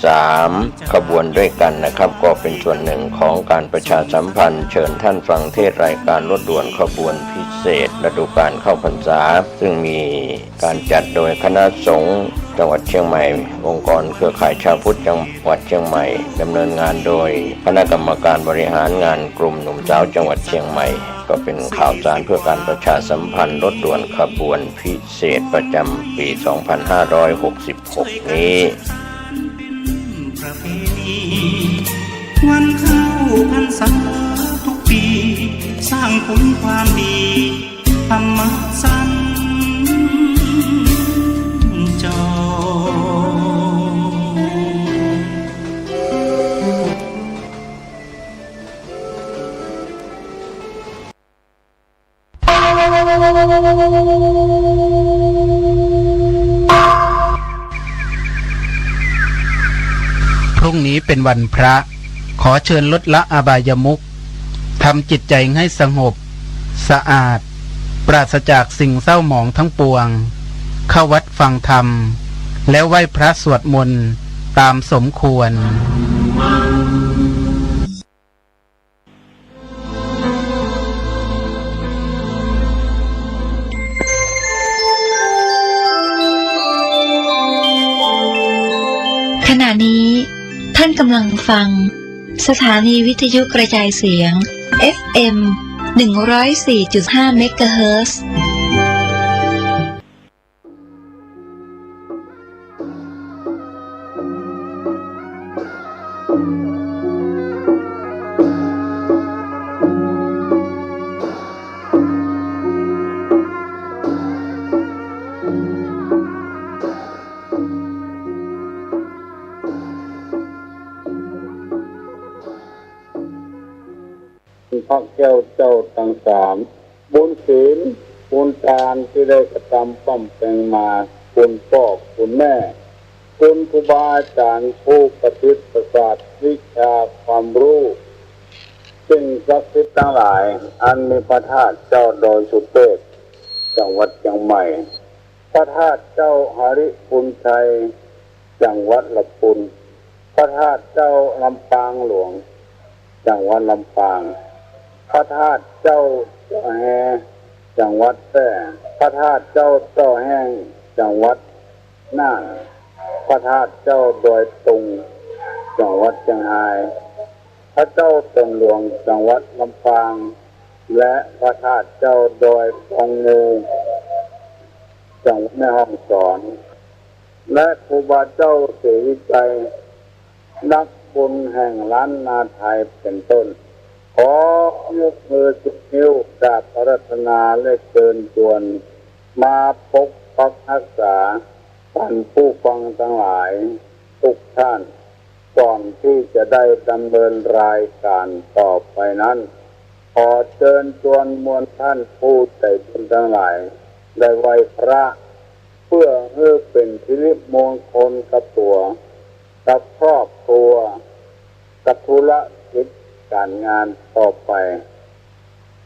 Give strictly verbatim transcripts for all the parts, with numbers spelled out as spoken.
สามขบวนด้วยกันนะครับ ก็เป็นส่วนหนึ่งของการประชาสัมพันธ์ เชิญท่านฟังเทศน์รายการรถด่วนขบวนพิเศษฤดูกาลเข้าพรรษา ซึ่งมีการจัดโดยคณะสงฆ์จังหวัดเชียงใหม่ องค์กรเครือข่ายชาวพุทธจังหวัดเชียงใหม่ ดำเนินงานโดยคณะกรรมการบริหารงานกลุ่มหนุ่มสาวจังหวัดเชียงใหม่ ก็เป็นข่าวสารเพื่อการประชาสัมพันธ์รถด่วนขบวนพิเศษประจำปี สองพันห้าร้อยหกสิบหก นี้ วันเข้าพรรษาทุกปี สร้างคุณความดี ธรรมะสัญจร พรุ่งนี้เป็นวันพระ ขอเชิญลดละอบายมุข ทำจิตใจให้สงบ สะอาด ปราศจากสิ่งเศร้าหมองทั้งปวง เข้าวัดฟังธรรม แล้วไหว้พระสวดมนต์ตามสมควร ขณะนี้ท่านกำลังฟังสถานีวิทยุกระจายเสียง เอฟเอ็ม หนึ่งร้อยสี่จุดห้า เมกะเฮิรตซ์ พระแก้วเจ้าตังสาม บุญศีล บุญตานตี้ได้กระตำบำเพ็งมา คุณป้อคุณแม่ คุณครูบาอาจ๋ารย์ผู้ประสิทธิ์ประสาทวิชาความฮู้ สิ่งศักดิ์สิทธิ์ตังหลาย อันมีพระธาตุเจ้าดอยสุเทพ จังหวัดเชียงใหม่ พระธาตุเจ้าหริภุญชัย จังหวัดละปูน พระธาตุเจ้าลำปางหลวง จังหวัดลำปาง พระธาตุเจ้าเจ้าแฮ จังหวัดแพร่ พระธาตุเจ้าเจ้าแฮง จังหวัดน่าน พระธาตุเจ้าดอยตุง จังหวัดเชียงฮาย พระเจ้าตนหลวง จังหวัดลำปาง และพระธาตุเจ้าดอยปองงู จังหวัดแม่ฮ่องสอน และครูบาเจ้าศรีวิชัย นักบุญแห่งล้านนาไทยเป็นต้น ขอยกมือสิบนิ้วกราบอาราธนาและเชิญชวน มาปกปักรักษา ท่านผู้ฟังตังหลายทุกท่าน ก่อนที่จะได้ดำเนินรายการต่อไปนั้น ขอเชิญชวนมวลท่านผู้ใจ๋บุญตังหลาย ได้ไหว้พระ เพื่อหื้อเป๋นสิริมงคลกับตั๋ว กับครอบครัว กับธุรกิจก๋านงานต่อไป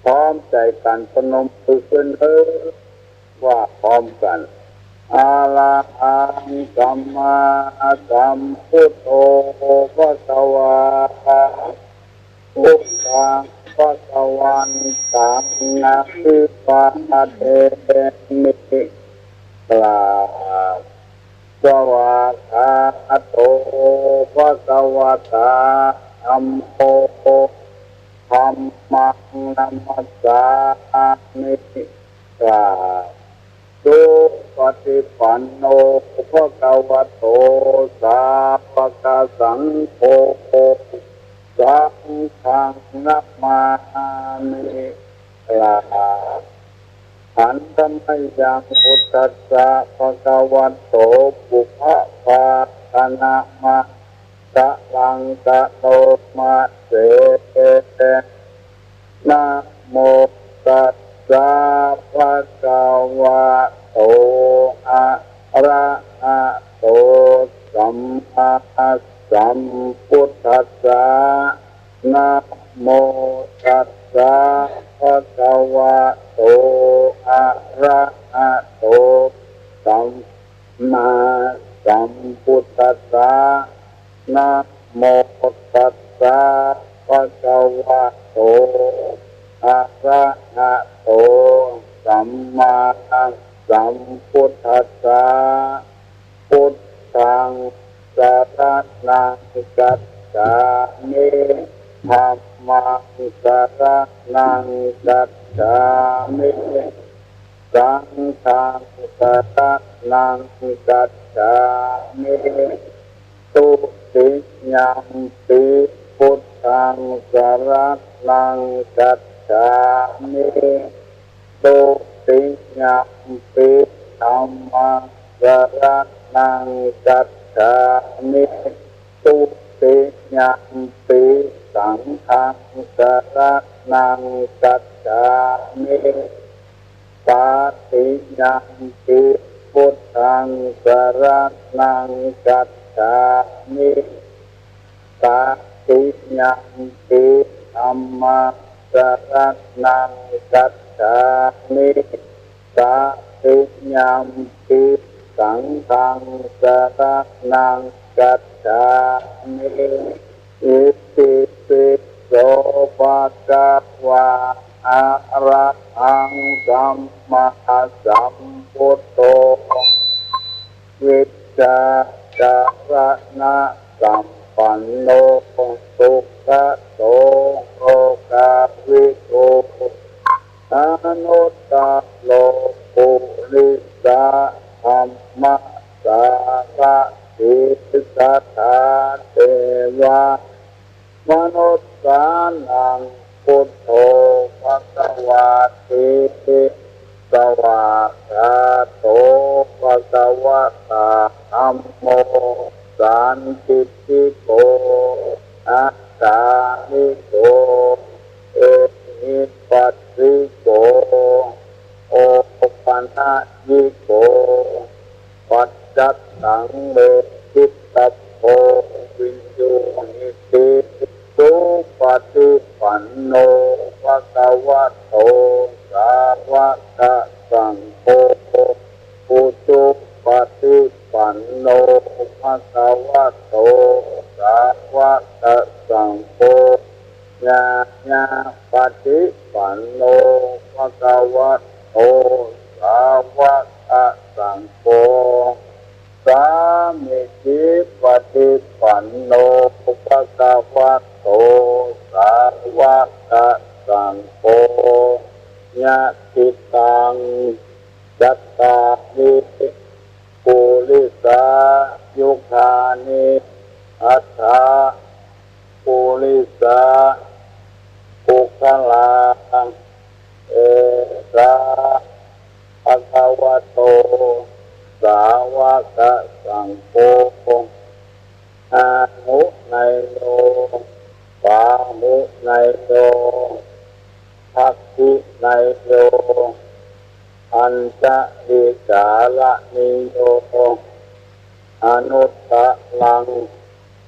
พร้อมใจ๋กั๋น ประนมมือขึ้นเถิด ว่าพร้อมกั๋น อะระหังสัมมาสัมพุทโธ ภะคะวา พุทธัง ภะคะวันตัง อะภิวาเทมิ กราบ สวากขาโต ภะคะวะตา ธัมโม ธัมมัง นะมัสสามิ กราบ สุปะฏิปันโน ภะคะวะโต สาวกสังโฆ สังฆัง นะมามิ กราบ หันธะมะยัง พุทธัสสะ ภะคะวะโต ปุพพะภาคะ นะมะ กะรัง กะโรมะเส นะโมตัสสะ ภะคะวะโต อะระหะโต สัมมาสัมพุทธัสสะ นะโมตัสสะ ภะคะวะโต อะระหะโต สัมมาสัมพุทธัสสะ นะโมตัสสะ ภะคะวะโต อะระหะโต สัมมาสัมพุทธัสสะ พุทธัง สะระณัง คัจฉามิ ธัมมัง สะระณัง คัจฉามิ สังฆัง สะระณัง คัจฉามิ ตุติยัมปิ พุทธัง สะระณัง คัจฉามิ ตุติยัมปิ ธัมมัง สะระณัง คัจฉามิ ตุติยัมปิ สังฆัง สะระณัง คัจฉามิ ตติยัมปิ พุทธัง สะระณัง คัจฉามิ ตติยัมปิ ธัมมัง สะระณัง คัจฉามิ ตติยัมปิ สังฆัง สะระณัง คัจฉามิ อิติปิโส ภะคะวา อะระหัง สัมมาสัมพุทโธ วิชชาจารณสัมปันโน สุขะโต โลกาวิทู อนุตตะโร ปุริสะธัมมะสารถิ สัทธาเทวะ มนุสสานัง พุทโธ ภะคะวาติ สวากขาโต ภะคะวะตา ธัมโม สันทิฏฐิโก อะกาลิโก เอหิปัสสิโก โอปะนะยิโก ปัจจัตตัง เวทิตตะโพ วิญญูหิติ สุปะฏิปันโน ภะคะวะโต สาวะกะสังโฆ อุจุปะฏิปันโน ภะคะวะโต สาวะกะสังโฆ ญาณาปะฏิปันโน ภะคะวะโต สาวะกะสังโฆ สามีจิปะฏิปันโน ภะคะวะโต สาวะกะสังโฆ ยะถิตัง จัตตาริ ปุริสายุคานิ อัตถะ ปุริสาปุคคลา เอสา ภะคะวะโต สาวะกะสังโฆ อาหุเนยโย ปาหุเนยโย ทักขิเนยโย อัญชะลีกาละนิโย อนุตตะรัง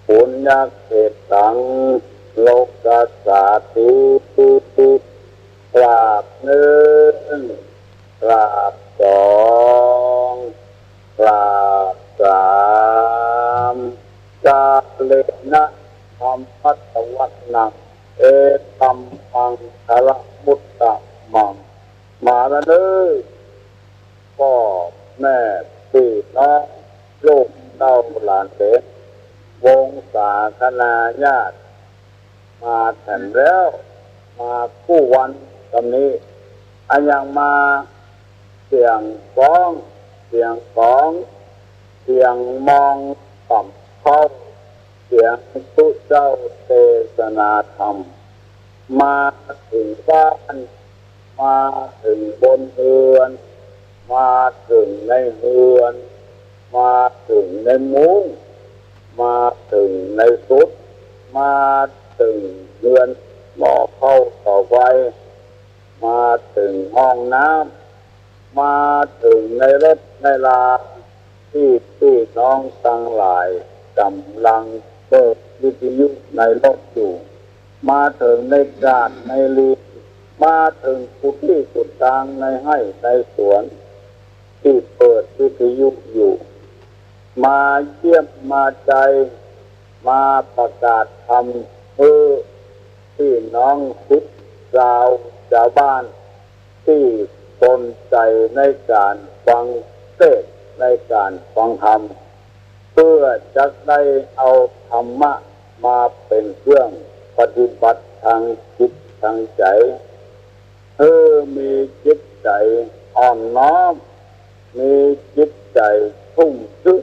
ปุญญะเขตตัง โลกัสสาติ กราบนึ่ง กราบสอง กราบสาม กาเลนะ ธัมมัสสวะนัง เอตัมมังคะละมุตตะมัง มาแล้วเน้อ ป้อแม่ปี้น้อง ลูกเต้าหลานเหลน วงศาคณาญาติ มาแถมแล้ว มากู้วันกำนี้ อะหยังมาเสียงก้อง เสียงกอง เสียงมองต่ำเข้า เสียงตุ๊เจ้าเตสนาธรรม มาเถิงบ้าน มาเถิงบนเฮือน มาเถิงในเฮือน มาเถิงในมุ้ง มาเถิงในสุด มาเถิงเฮือนหม้อข้าวเตาไฟ มาเถิงห้องน้ำ มาเถิงในรถในลา ตี้ปี้น้องตังหลายก๋ำลังเปิดวิทยุในรถอยู่ มาเถิงในกาดในลีก มาเถิงกู้ตี้กู้ตางในไฮ่ในสวน ตี้เปิดวิทยุอยู่ มาเยี่ยมมาใจ มาประกาศธรรมหื้อพี่น้องศิษย์จาว จาวบ้านตี้สนใจ๋ในก๋านฟังเตสน์ ในก๋านฟังธรรม เปื้อจักได้เอาธรรมะมาเป๋นเครื่องปฏิบัติตางจิตตางใจ๋ หื้อมีจิตใจ๋อ่อนน้อม มีจิตใจ๋ชุ่มชื่น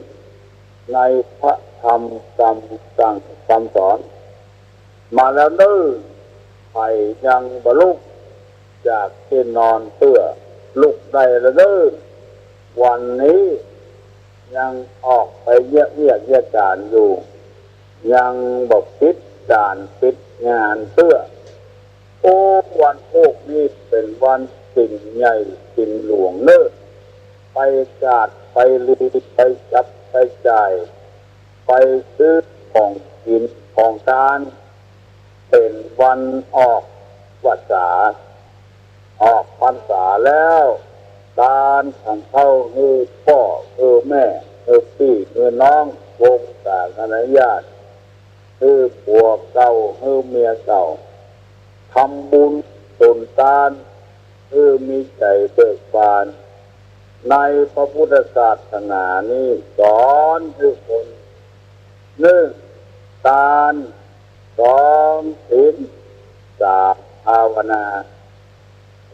ในพระธรรมกำสั่งกำสอน มาแล้วเน่อ ใผยังบ่ลุกจากตี้นอนเตื้อ ลุกได้แล้วเน่อ วันนี้ยังออกไปเยียะเวียกเยียะก๋านอยู่ ยังบ่ปิดก๋านปิดงานเตื้อ โอ้ วันพูกนี้เป๋นวันศีลใหญ่ศีลหลวงเน่อ ไปกาดไปลี ไปจับไปจ่าย ไปซื้อของกิ๋นของตาน เป๋นวันออกพรรษา ออกพรรษาแล้ว ตานของเฮาหื้อป้อหื้อแม่หื้อปี้หื้อน้องวงศาคณะญาติ หื้อผัวเก่าหื้อเมียเก่า ทำบุญสุนตาน หื้อมีใจ๋เบิกบาน ในพระพุทธศาสนานี้สอนหื้อคน นึ่ง ตาน สอง ศีล สาม ภาวนา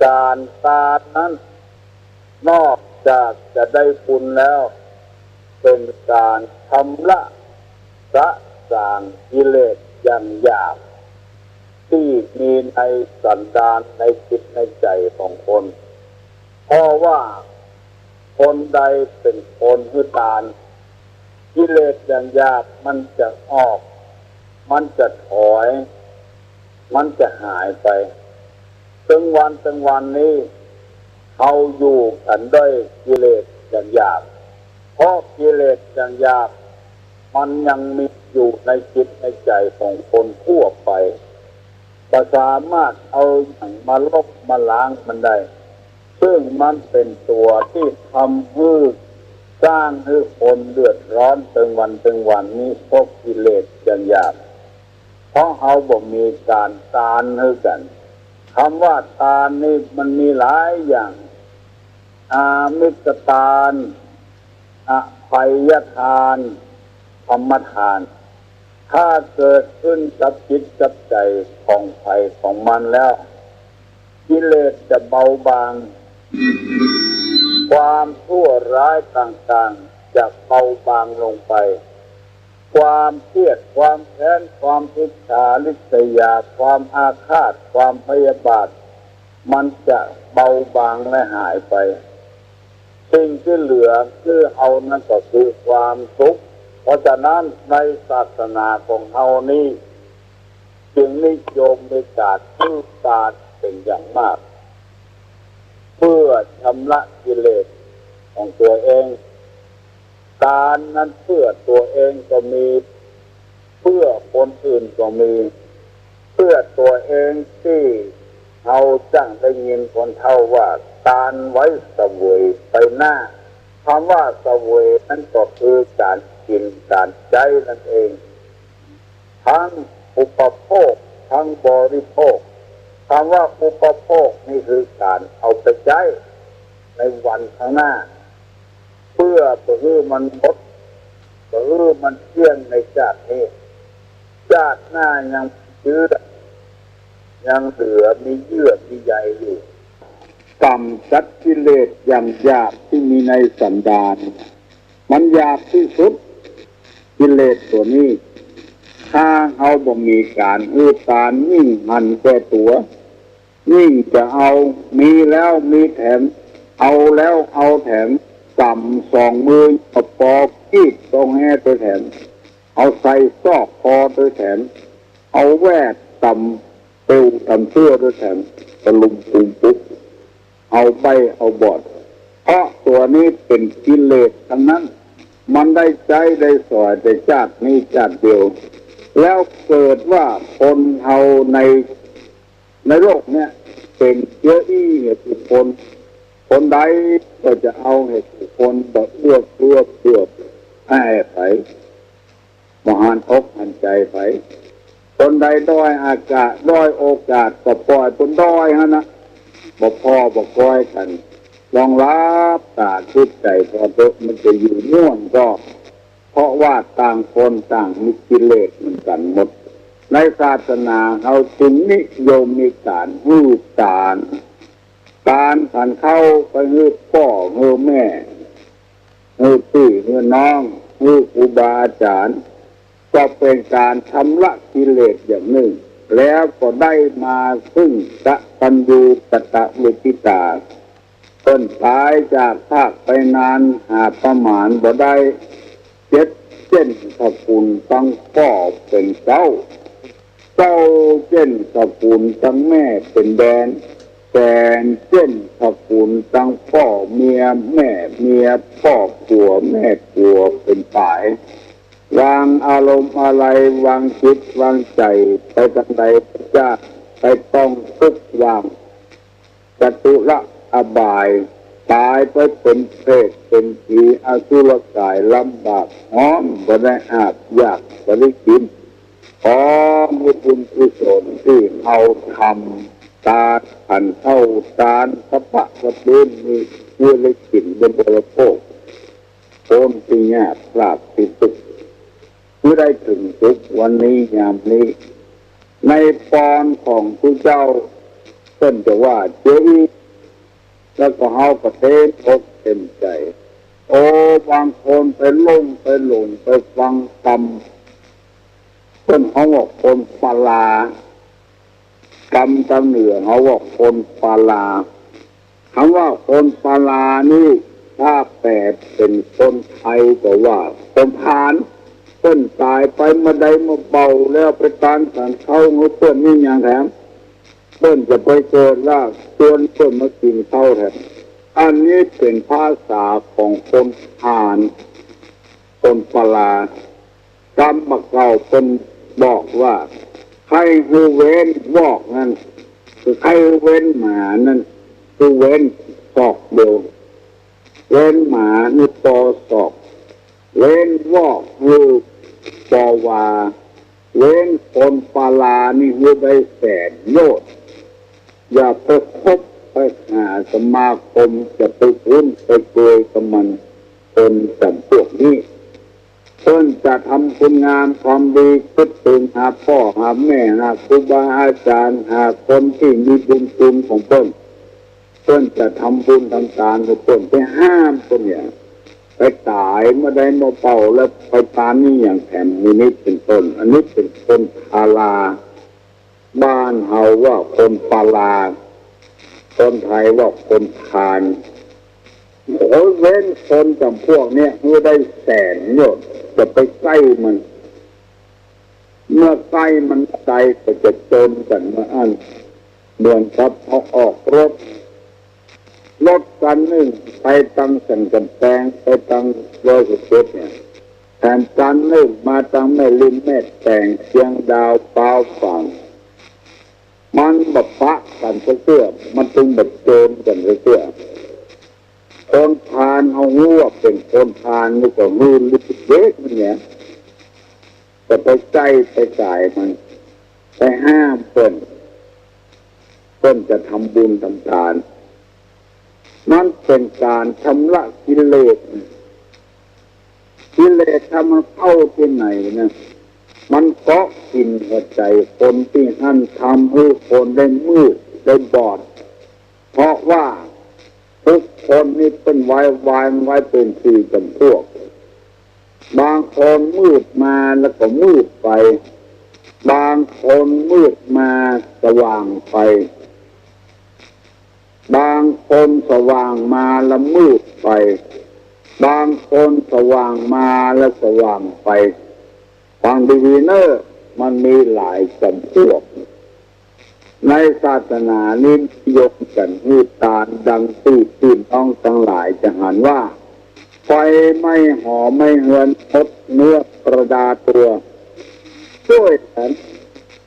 ก๋านตานนั้น นอกจากจะได้บุญแล้ว เป๋นก๋านชำระสะสางกิเลสอย่างหยาบ ตี้มีในสันดานในจิตในใจ๋ของคน เพราะว่าคนใดเป๋นคนหื้อตาน กิเลสอย่างหยาบมันจะออก มันจะถอย มันจะหายไป ตึงวันตึงวันนี้ เฮาอยู่กั๋นด้วยกิเลสอย่างหยาบ เพราะกิเลสอย่างหยาบมันยังมีอยู่ในจิตในใจ๋ของคนทั่วไป บ่สามารถเอาหยังมาลบมาล้างมันได้ ซึ่งมันเป๋นตั๋วตี้ทำหื้อ สร้างหื้อคนเดือดร้อนตึงวันตึงวันนี้ เพราะกิเลสอย่างหยาบ เพราะเฮาบ่มีก๋านตานหื้อกั๋น กำว่าตานนี้มันมีหลายอย่าง อามิสตาน อภัยทาน ธรรมทาน ถ้าเกิดขึ้นกับจิตกับใจ๋ของใผของมันแล้ว กิเลสจะเบาบาง ความชั่วร้ายต่างๆ จะเบาบางลงไป ความเครียด ความแค้น ความอิจฉาริษยา ความอาฆาต ความพยาบาท มันจะเบาบางและหายไป สิ่งตี้เหลือหื้อเฮานั้นก็คือความสุข เพราะฉะนั้นในศาสนาของเฮานี้ จึงนิยมมีก๋านหื้อตานเป๋นอย่างมาก เปื้อชำระกิเลสของตั๋วเอง ตานนั้นเปื้อตั๋วเองก็มี เปื้อคนอื่นก็มี เปื้อตั๋วเองตี้เฮาจั้งได้ยินคนเฒ่าว่า ตานไว้เสวยไปหน้า กำว่าเสวยนั้นก็คือก๋านกิ๋นก๋านใจ๊นั่นเอง ตึงอุปโภค ตึงบริโภค กำว่าอุปโภคนี้คือก๋านเอาไปใจ๊ในวันข้างหน้า เปื้อบ่หื้อมันหมด บ่หื้อมันเกลี้ยงในจาตินี้ จาติหน้ายังเจื้อ ยังเหลือมีเยื่อมีใยอยู่ กำจัดกิเลสอย่างหยาบตี้มีในสันดาน มันหยาบตี้สุด กิเลสตั๋วนี้ ถ้าเฮาบ่มีก๋านหื้อตาน ยิ่งหันแก่ตั๋ว ยิ่งจะเอา มีแล้วมีแถม เอาแล้วเอาแถม ก๋ำสองมือ เอาปอกีบตองแฮไปแถม เอาใส่ซอกคอไปแถม เอาแว่ตำเปวตำซั่วไปแถม ตะลุมปุมปุ๊บ เอาใบ้เอาบอด เพราะตั๋วนี้เป๋นกิเลสตังนั้น มันได้ใจ๊ได้สอยแต่จาตินี้จาติเดียว แล้วเกิดว่าคนเฮาใน ในโลกเนี้ยเป๋นเจื้ออี้เหตุผล คนใดก็จะเอาเหตุผลบ่เอื้อเฟื้อเผื่อแผ่ไผ บ่หันอกหันใจ๋ใผ คนใดด้อยอากาศ ด้อยโอกาส ก็ปล่อยเปิ้นด้อยหั้นนะ บ่พ้อบ่ก้อยกั๋น ลองหลับต๋าคิดใจ๋ผ่อเต๊อะ มันจะอยู่ม่วนก็ เพราะว่าต่างคนต่างมีกิเลสเหมือนกั๋นหมด ในศาสนาเฮาจึงนิยมมีก๋านหื้อตาน ก๋านฉันข้าวไปหื้อป้อหื้อแม่ หื้อปี้หื้อน้อง หื้อครูบาอาจ๋ารย์ ก็เป๋นก๋านชำระกิเลสอย่างนึ่ง แล้วก็ได้มาซึ่งกตัญญูกตเวทิตา เปิ้นต๋ายจากพรากไปนานหาประมาณบ่ได้ เจ็ดเจ้นตระกู๋นตังป้อเป๋นเก๊า เก้าเจ้นตระกู๋นตังแม่เป๋นแดน แสนเจ้นตระกู๋นตังป้อเมียแม่เมีย ป้อผัวแม่ผัวเป๋นป๋าย วางอารมณ์อาลัยวางจิตวางใจ๋ไปตังใดก็จ้า ไปต้องทุกข์วาง จตุรอบาย ต๋ายไปเป๋นเปรตเป๋นผีอสุรก๋ายลำบากฮ้อน บ่ได้อาบ อยากบ่ได้กิ๋น ขอให้บุญกุศลตี้เฮาทำ ตานฉันข้าวตานสะพะสะปืน มีเจื้อได้กิ๋นได้บริโภค คนตี้ยากลำบากตี้ตุ๊กข์ หื้อได้เถิงสุขวันนี้ยามนี้ ในปอนของผู้เจ้าเปิ้นจะว่าเจ๊อีก แล้วก็เฮาก็เต็มอกเต็มใจ๋ โอ้ บางคนไปหลงไปหลงไปฟังกำ เปิ้นเฮาว่าคนปาลา กำตางเหนือเฮาว่าคนปาลา กำว่าคนปาลานี่ ถ้าแปลเป๋นคนไทยก็ว่าคนพาล เปิ้นต๋ายไปบ่าใดบ่าเบา แล้วไปตานฉันข้าวหื้อเปิ้นนี่หยังแถม เปิ้นจะไปเกิดลากชวนเปิ้นมากิ๋นข้าวแถม อันนี้เป๋นภาษาของคนพาล คนปาลา กำบ่าเก่าเปิ้นบอกว่า ใค่หื้อเว้นวอกนั้น คือใค่หื้อเว้นหมานั้น คือเว้นศอกเดียว เว้นหมานี่ปอศอก เว้นวอกนี่ปอวา เว้นคนปาลานี่หื้อได้แสนโยชน์ อย่าไปคบไปหาสมาคม อย่าไปคุ้นไปเคยกับมัน คนจ๋ำพวกนี้ เปิ้นจะทำคุณงามความดี กึ๊ดเถิงหาป้อหาแม่ หาครูบาอาจ๋ารย์ หาคนตี้มีบุญคุณของเปิ้น เปิ้นจะทำบุญทำตานหื้อเปิ้น ไปห้ามเปิ้นเนี่ย ไปต๋ายบ่าใดบ่าเบา แล้วไปตานนี่หยังแถม มีนี้เป๋นต้น อันนี้เป๋นคนปาลา บ้านเฮาว่าคนปาลา คนไทยว่าคนพาล โอ้ย เว้นคนจ๋ำพวกเนี้ยหื้อได้แสนโยชน์ อย่าไปใก้มัน เมื่อใก้มันบ่าใดก็จะจนกั๋นเมื่ออั้น เหมือนกับเฮาออกรถ รถคันนึ่งไปตังสันก๋ำแปง ไปตังดอยสุเทพเนี่ย แถมคันนึ่งมาตังแม่ริมแม่แตง เชียงดาว ปาวฝาง มันบ่ปะกั๋นสักเตื้อ มันจึงบ่จนกั๋นสักเตื้อ คนพาลเฮาฮู้ว่าเป๋นคนพาลนี่ก็หื้อฤทธิ์เดชมันเนี่ย จะไปใก้ไปสายมัน ไปห้ามเปิ้น เปิ้นจะทำบุญทำตาน มันเป๋นก๋านชำระกิเลส กิเลสถ้ามันเข้าตี้ไหนนะ มันเกาะกิ๋นหัวใจ๋คนตี้หั้น ทำหื้อคนได้มืดได้บอด เพราะว่าทุกคนนี่เปิ้นไว้วางไว้เป๋นสี่จ๋ำพวก บางคนมืดมาแล้วก็มืดไป บางคนมืดมาสว่างไป บางคนสว่างมาแล้วมืดไป บางคนสว่างมาแล้วสว่างไป ฟังดีๆ เน่อ มันมีหลายจ๋ำพวก ในศาสนานี้นิยมกั๋นหื้อตานดังตี้ปี้น้องตังหลายจะหันว่า ไฟไหม้หอไหม้เฮือน มดเนื้อประดาตัว จ้วยกั๋น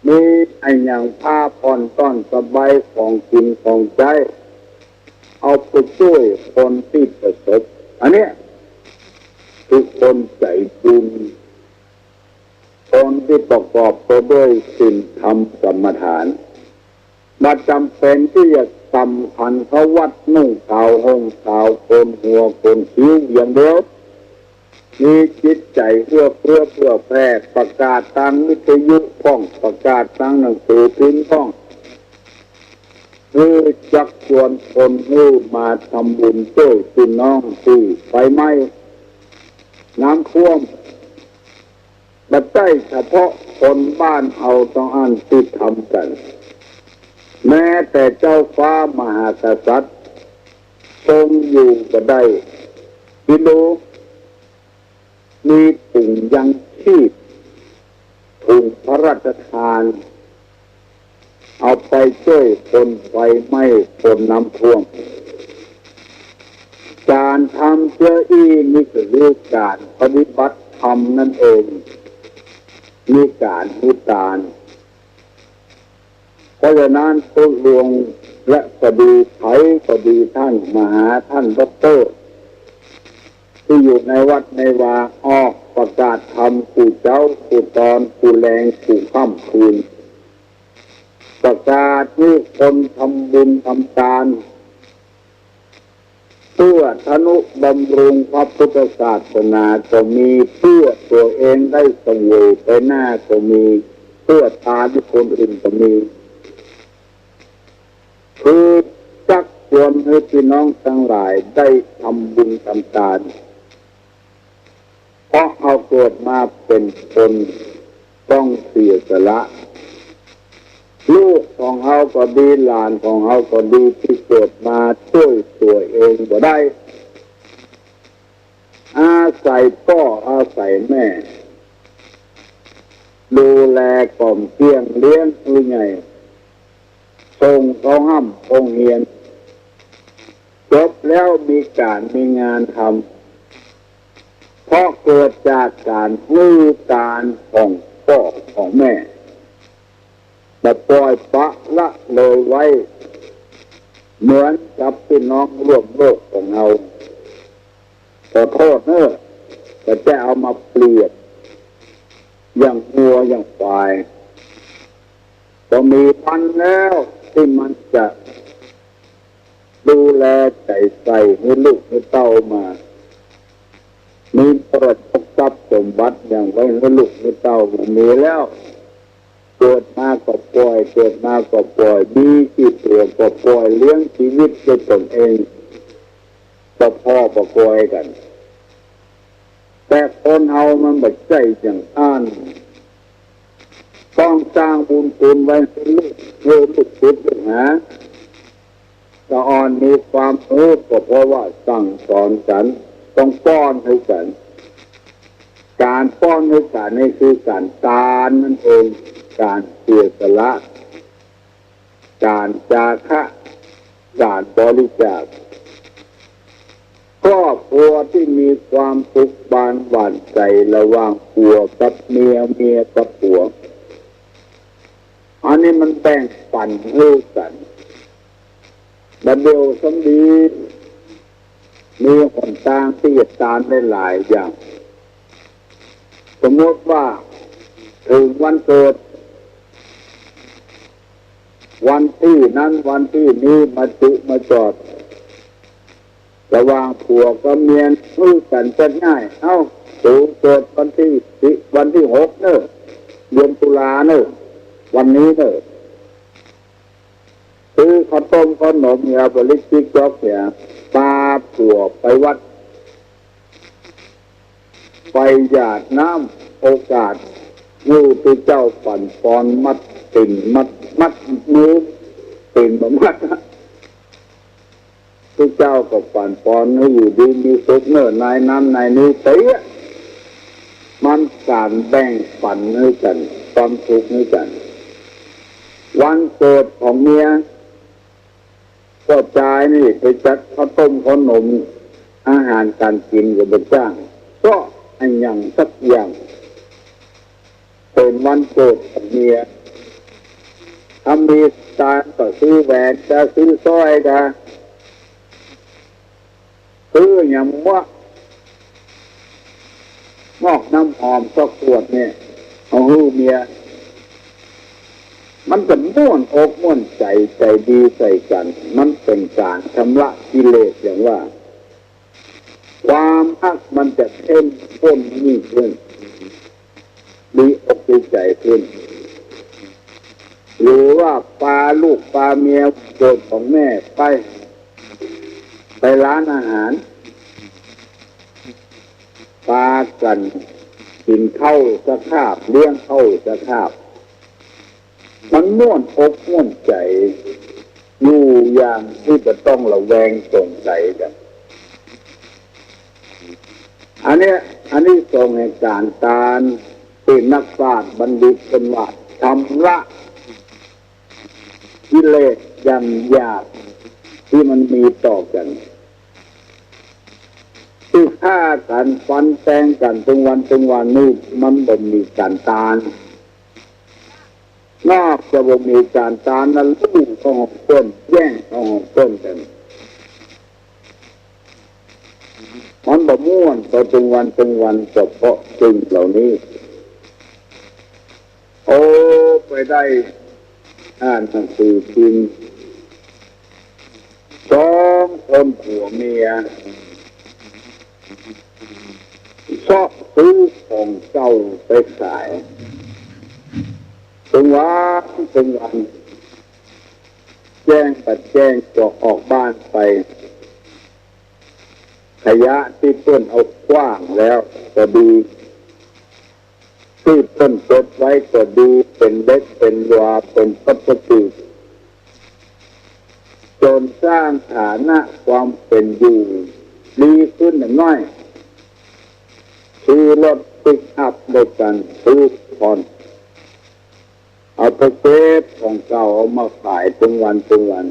มีอะหยังผ้าผ่อนต้อนสบาย ของกิ๋นของใจ๊ เอาไปจ้วยคนตี้ประสบ อันเนี้ยคือคนใจ๋บุญ คนตี้ประกอบไปด้วยศีลธรรมกรรมฐาน บ่จำเป๋นตี้จะสำคัญเข้าวัด นุ่งขาวห่มขาว โกนหัวโกนคิ้วอย่างเดียว มีจิตใจ๋เอื้อเฟื้อเผื่อแผ่ ประกาศตางวิทยุพ่อง ประกาศตางหนังสือพิมพ์พ่อง หื้อจักจวนคนหื้อมาทำบุญจ้วยปี้น้องตี้ไฟไหม้ น้ำท่วม บ่ใจ้เฉพาะคนบ้านเฮาเต้าอั้นตี้ทำกั๋น แม้แต่เจ้าฟ้ามหากษัตริย์ ทรงอยู่บ่ได้ กิโล มีถุงยังชีพ ถุงพระราชทาน เอาไปจ้วยคนไฟไหม้ คนน้ำท่วม ก๋านทำเตื้ออี้นี่ก็คือก๋านปฏิบัติธรรมนั่นเอง มีก๋านมีตาน เพราะฉะนั้นตุ๊หลวงและก็ดี ใผก็ดี ต้านมหา ต้านด็อกเตอร์ ตี้อยู่ในวัดในวา ออกประกาศธรรมกู้เจ๊ากู้ตอน กู้แลงกู้ค่ำคืน ประกาศหื้อคนทำบุญทำตาน เปื้อทนุบำรุงพระพุทธศาสนาก็มี เปื้อตั๋วเองได้เสวยไปหน้าก็มี เปื้อตานหื้อคนอื่นก็มี คือจักจวนหื้อปี้น้องตังหลายได้ทำบุญทำตาน เพราะเฮาเกิดมาเป๋นคนต้องเสียสละ ลูกของเฮาก็ดี หลานของเฮาก็ดี ตี้เกิดมาจ้วยตั๋วเองบ่ได้ อาศัยป้ออาศัยแม่ ดูแลกล่อมเกลี้ยง เลี้ยงหื้อใหญ่ ส่งเข้าฮ่ำโฮงเฮียน จบแล้วมีก๋านมีงานทำ เพราะเกิดจากก๋านหื้อตานของป้อของแม่ บ่ป่อยปละละเลยไว้ เหมือนกับปี้น้องร่วมโลกของเฮา ขอโต้ษเน่อ บ่ใจ้เอามาเปรียบอย่างงัวอย่างควาย บ่มีวันแล้วตี้มันจะดูแลใจ๋ใส่หื้อลูกหื้อเต้ามา มีมรดกทรัพย์สมบัติหยังไว้หื้อลูกหื้อเต้า บ่มีแล้ว เกิดมาก็ป่อย เกิดมาก็ป่อย มีกี่ตั๋วก็ป่อย เลี้ยงชีวิตได้ตนเอง บ่ผ่อบ่กอยกั๋น แต่คนเฮามันบ่ใจ้อย่างอั้น ต้องสร้างบุญคุณไว้หื้อลูก หื้อลูกศิษย์ลูกหา ตะอ่อนมีความฮู้ก็เพราะว่าสั่งสอนกั๋น ต้องป้อนหื้อกั๋น ก๋านป้อนหื้อกั๋นนี่คือก๋านตานนั่นเอง ก๋านเสียสละ ก๋านจาคะ ก๋านบริจาค ครอบครัวตี้มีความสุขบานหวานใจ๋ระหว่างผัวกับเมีย เมียกับผัว อันนี้มันแบ่งปั๋นหื้อกั๋น บ่าเดี่ยวสำดี มีหนตางตี้จะตานได้หลายอย่าง สมมติว่าเถิงวันเกิด วันตี้นั้นวันตี้นี้ มาจุมาจอด ระหว่างผัวกับเมีย หื้อกั๋นจัดง่าย เอ้า โตเกิดวันตี้สิบ วันตี้หกเน่อ เดือนตุลาเน่อ วันนี้เน่อ ซื้อข้าวต้มข้าวหนมเหีย บริจิกจ๊อกเหีย ปาผัวไปวัด ไปหยาดน้ำ โอกาส หื้อตุ๊เจ้าปั่นปอนมัดตี๋น มัด มัดมือ ตี๋นบ่มัด ตุ๊เจ้าก็ปั่นปอนหื้ออยู่ดีมีสุขเน่อ นายนั้นนายนี้เต๊อะ มันก๋านแบ่งปั๋นหื้อกั๋น ความสุขหื้อกั๋น วันเกิดของเมีย ป้อจายนี่ไปจัดข้าวต้มข้าวหนม อาหารก๋านกิ๋นก็บ่จ้าง เพราะอะหยังสักอย่าง เป๋นวันเกิดของเมีย ถ้ามีสตางค์ก็ซื้อแหวน จะซื้อสร้อย จะซื้อหยังวะ มอกน้ำหอมสักขวดเนี่ย เอ เอาหื้อเมีย มันจะม่วนอกม่วนใจ๋ ใจ๋ดีใส่กั๋น มันเป๋นก๋านชำระกิเลสอย่างว่า ความฮักมันจะเข้มข้นยิ่งขึ้น ดีอกดีใจ๋ขึ้น หรือว่าปาลูกปาเมียโปรดของแม่ไป ไปร้านอาหาร ปากั๋นกิ๋นข้าวสักคาบ เลี้ยงข้าวสักคาบ มันม่วนอกม่วนใจ๋ อยู่อย่างตี้บ่ต้องระแวงสงสัยกั๋น อันเนี้ย อานิสงส์แห่งก๋านตานตี้นักปราชญ์บัณฑิตเปิ้นว่า ชำระกิเลสอย่างหยาบตี้มันมีต่อกั๋น ตี้ฆ่ากั๋นฟันแตงกั๋นตึงวันตึงวันนี่ มันบ่มีก๋านตาน นอกจากบ่มีก๋านตานนั้น ลู่เข้าห้องเปิ้น แย่งเข้าห้องเปิ้นกั๋น มันบ่ม่วนไปตึงวันตึงวัน เฉพาะสิ่งเหล่านี้ โอ้ ไปได้อ่านหนังสือพิมพ์ สองคนผัวเมีย เซาะซื้อของเก่าไปขาย ตึงวันตึงวัน แจ้งบ่าแจ้งก็ออกบ้านไป ขยะตี้เปิ้นเอาขว้างแล้วก็ดี ตี้เปิ้นเก็บไว้ก็ดี เป๋นเหล็กเป๋นหลวะ เป๋นพลาสติก จ๋นสร้างฐานะความเป๋นอยู่ดีขึ้นหน้อย ซื้อรถปิกอัพด้วยกั๋น ซื้อผ่อน เอาไปเก็บของเก่า เอามาขายตึงวันตึงวัน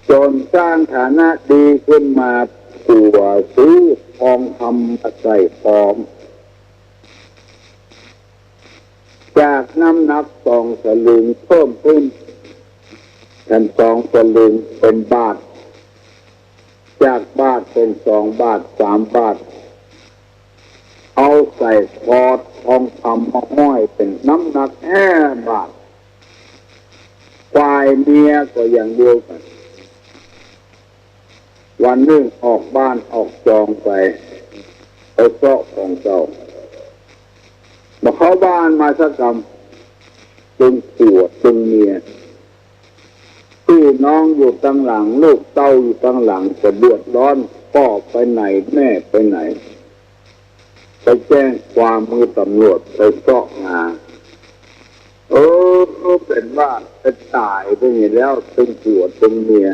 จ๋นสร้างฐานะดีขึ้นมา ผัวซื้อทองคำมาใส่คอ จากน้ำหนักสองสลึงเพิ่มขึ้น แถมสองสลึงเป๋นบาท จากบาทเป๋นสองบาท สามบาท เอาใส่คอทองคำมาห้อยเป๋นน้ำหนักห้าบาท ฝ่ายเมียก็อย่างเดียวกั๋น วันนึ่งออกบ้านออกจองไป ไปเซาะของเก่า บ่เข้าบ้านมาสักกำ ตึงผัวตึงเมีย ปี้น้องอยู่ตังหลัง ลูกเต้าอยู่ตังหลัง จะเดือดร้อน ป้อไปไหน แม่ไปไหน ไปแจ้งความหื้อตำรวจไปเซาะหา เออ เป๋นว่าไปต๋ายไปนี่แล้ว ตึงผัวตึงเมีย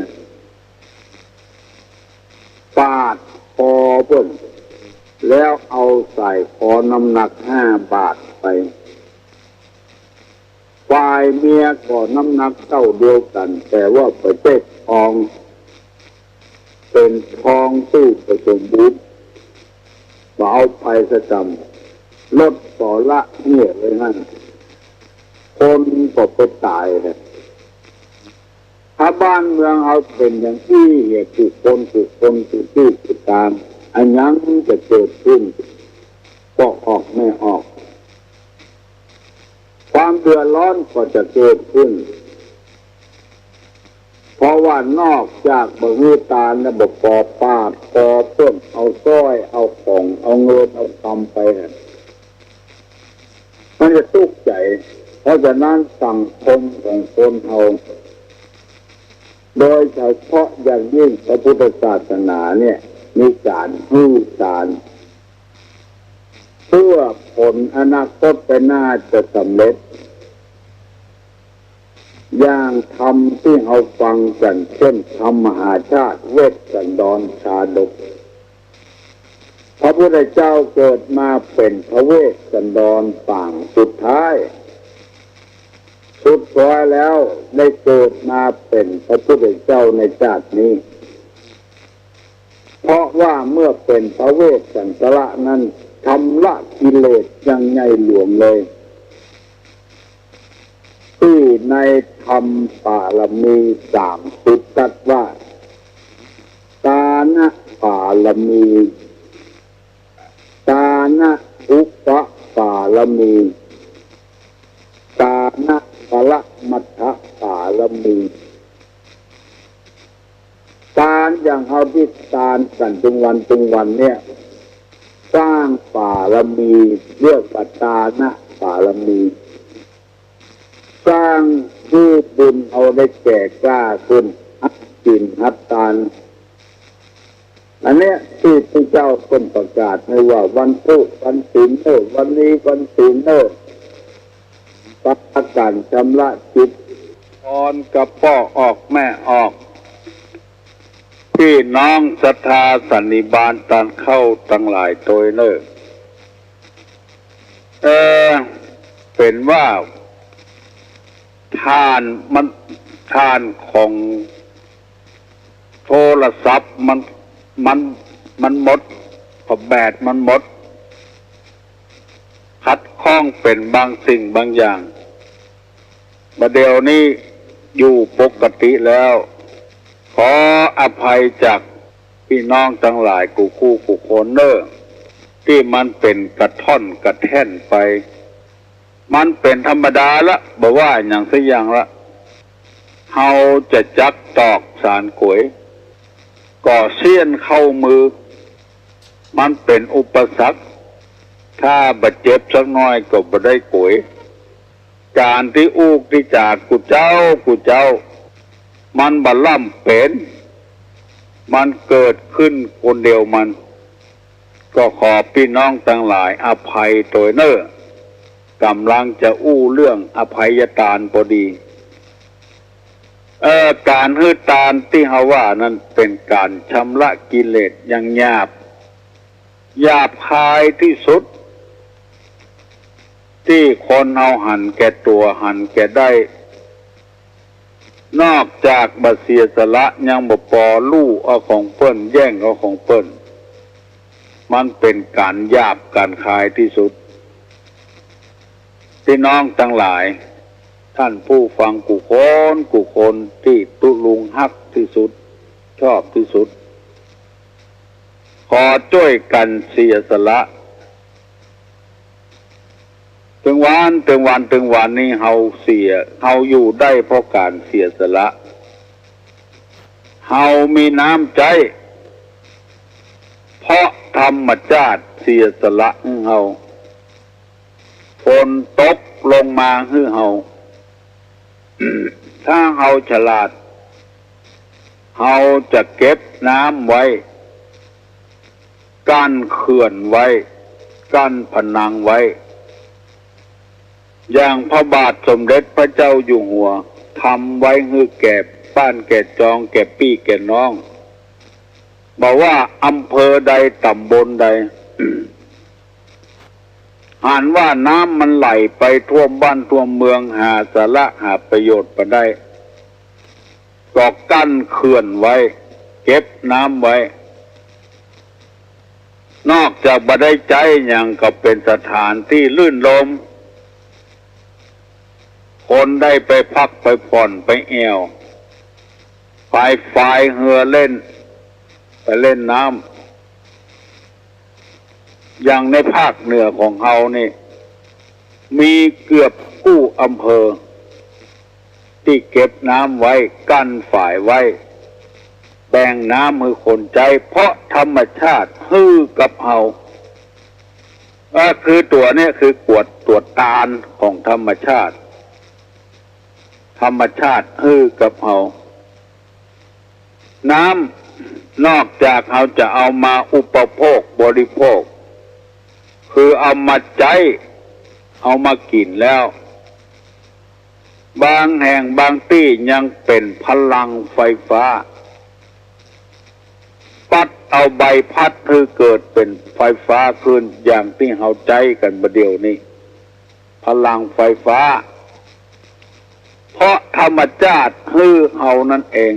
ปาดคอเปิ้น แล้วเอาใส่คอน้ำหนักห้าบาทไป ฝ่ายเมียก็น้ำหนักเต้าเดียวกั๋น แต่ว่าบ่ใจ้ทอง เป๋นทองตี้บ่สมบูรณ์ บ่เอาไปสักกำ ลดสละเหียไว้หั้น คนก็ไปต๋ายแหละ ถ้าบ้านเมืองเฮาเป๋นอย่างอี้เหีย กู้คนกู้คนกู้ตี้กู้ตาน อะหยังจะเกิดขึ้น ก็ออกไม่ออก ความเดือดร้อนก็จะเกิดขึ้น เพราะว่านอกจากบ่หื้อตานแล้ว บ่ปอปาดคอเปิ้น เอาสร้อย เอาของ เอาเงิน เอาคำไปน่ะ มันจะตุ๊กข์ใจ๋ เพราะฉะนั้นสังคมของคนเฮา โดยเฉพาะอย่างยิ่งพระพุทธศาสนาเนี่ย มีก๋านหื้อตาน เพื่อผลอนาคตไปหน้าจะสำเร็จ อย่างธรรมตี้เฮาฟังกั๋น เช่น ธรรมมหาชาติ เวสสันดรชาดก พระพุทธเจ้าเกิดมาเป๋นพระเวสสันดรปางสุดท้าย สุดท้ายแล้วได้เกิดมาเป๋นพระพุทธเจ้าในชาตินี้ เพราะว่าเมื่อเป๋นพระเวสสันดรนั้น ชำระกิเลสอย่างใหญ่หลวงเลย ตี้ในธรรมปารมีสามสิบตรัสว่า ตานะปารมี ตานะอุปปา ารมี ตานะปรมัตถปารมี ตานอย่างเฮาตี้ตานกั๋นตึงวันตึงวันเนี่ย สร้างปารมี เรียกว่าตานะปารมี สร้างหื้อบุญเฮาได้แก่กล้าขึ้น หัดศีลหัดตาน อันเนี้ยตี้พระเจ้าเปิ้นประกาศหื้อว่าวันพูดวันศีลเน่อ วันนี้วันศีลเน่อ ปากั๋นชำระจิต อ่อนกระป้อออกแม่ออก ปี้น้องศรัทธาสันนิบาตตานเข้าตังหลายตวยเน่อ เออ เป๋นว่า ต้านมัน ต้านของโทรศัพท์มัน มัน มันหมด แบตมันหมด ขัดข้องเป๋นบางสิ่งบางอย่าง บ่าเดี่ยวนี้อยู่ปกติแล้ว ขออภัยจากปี้น้องตังหลายกู้คู่กู้คนเน่อ ตี้มันเป๋นกระท่อนกระแท่นไป มันเป๋นธรรมดาละ บ่ว่าหยังสักอย่างละ เฮาจะจักตอกสานก๋วย ก่อเสี้ยนเข้ามือ มันเป๋นอุปสรรค ถ้าบ่เจ็บสักหน้อยก็บ่ได้ก๋วย ก๋านตี้อู้ตี้จ๋ากู้เจ๊ากู้เจ๊า มันบ่ล้ำเป๋น มันเกิดขึ้นคนเดียวมัน ก็ขอปี้น้องตังหลายอภัยตวยเน่อ ก่ำลังจะอู้เรื่องอภัยตานพอดี เอ่อ ก๋านหื้อตานตี้เฮาว่านั้นเป๋นก๋านชำระกิเลสอย่างหยาบ หยาบคายตี้สุด ตี้คนเฮาหันแก่ตั๋วหันแก่ได้ นอกจากบ่เสียสละยังบ่ปอ ลู่เอาของเปิ้น แย่งเอาของเปิ้น มันเป๋นก๋านหยาบก๋านคายตี้สุด ปี้น้องตังหลาย ต้านผู้ฟังกู้คนกู้คนตี้ตุ๊ลุงฮักตี้สุด ชอบตี้สุด ขอจ้วยกั๋นเสียสละ ตึงวัน ตึงวัน ตึงวันนี้เฮาเสีย เฮาอยู่ได้เพราะก๋านเสียสละ เฮามีน้ำใจ๊ เพราะธรรมชาติเสียสละหื้อเฮา ฝนตกลงมาหื้อเฮา ถ้าเฮาฉลาด เฮาจะเก็บน้ำไว้ กั้นเขื่อนไว้ กั้นผนังไว้ อย่างพระบาทสมเด็จพระเจ้าอยู่หัว ทำไว้หื้อแก่บ้านแก่จอง แก่ปี้แก่น้อง บ่ว่าอำเภอใดต๋ำบลใด หันว่าน้ำมันไหลไปท่วมบ้านท่วมเมือง หาสาระหาประโยชน์บ่ได้ ก็กั้นเขื่อนไว้ เก็บน้ำไว้ นอกจากบ่ได้ใจ๊หยังก็เป๋นสถานตี้ลื่นลม คนได้ไปพักไปผ่อนไปแอ่ว ไปพายเฮือเล่น ไปเล่นน้ำ อย่างในภาคเหนือของเฮานี่ มีเกือบกู้อำเภอ ตี้เก็บน้ำไว้ กั้นฝายไว้ แบ่งน้ำหื้อคนใจ๊ เพราะธรรมชาติหื้อกับเฮา ก็คือตั๋วเนี่ยคือกวดตั๋วตานของธรรมชาติ ธรรมชาติหื้อกับเฮา น้ำนอกจากเฮาจะเอามาอุปโภคบริโภค คือเอามาใจ๊ เอามากิ๋นแล้ว บางแห่งบางตี้ยังเป๋นพลังไฟฟ้า ปั๊ดเอาใบพัดหื้อเกิดเป๋นไฟฟ้าขึ้น อย่างตี้เฮาใจ๊กั๋นบ่าเดี่ยวนี้ พลังไฟฟ้า เพราะธรรมชาติหื้อเฮานั้นเอง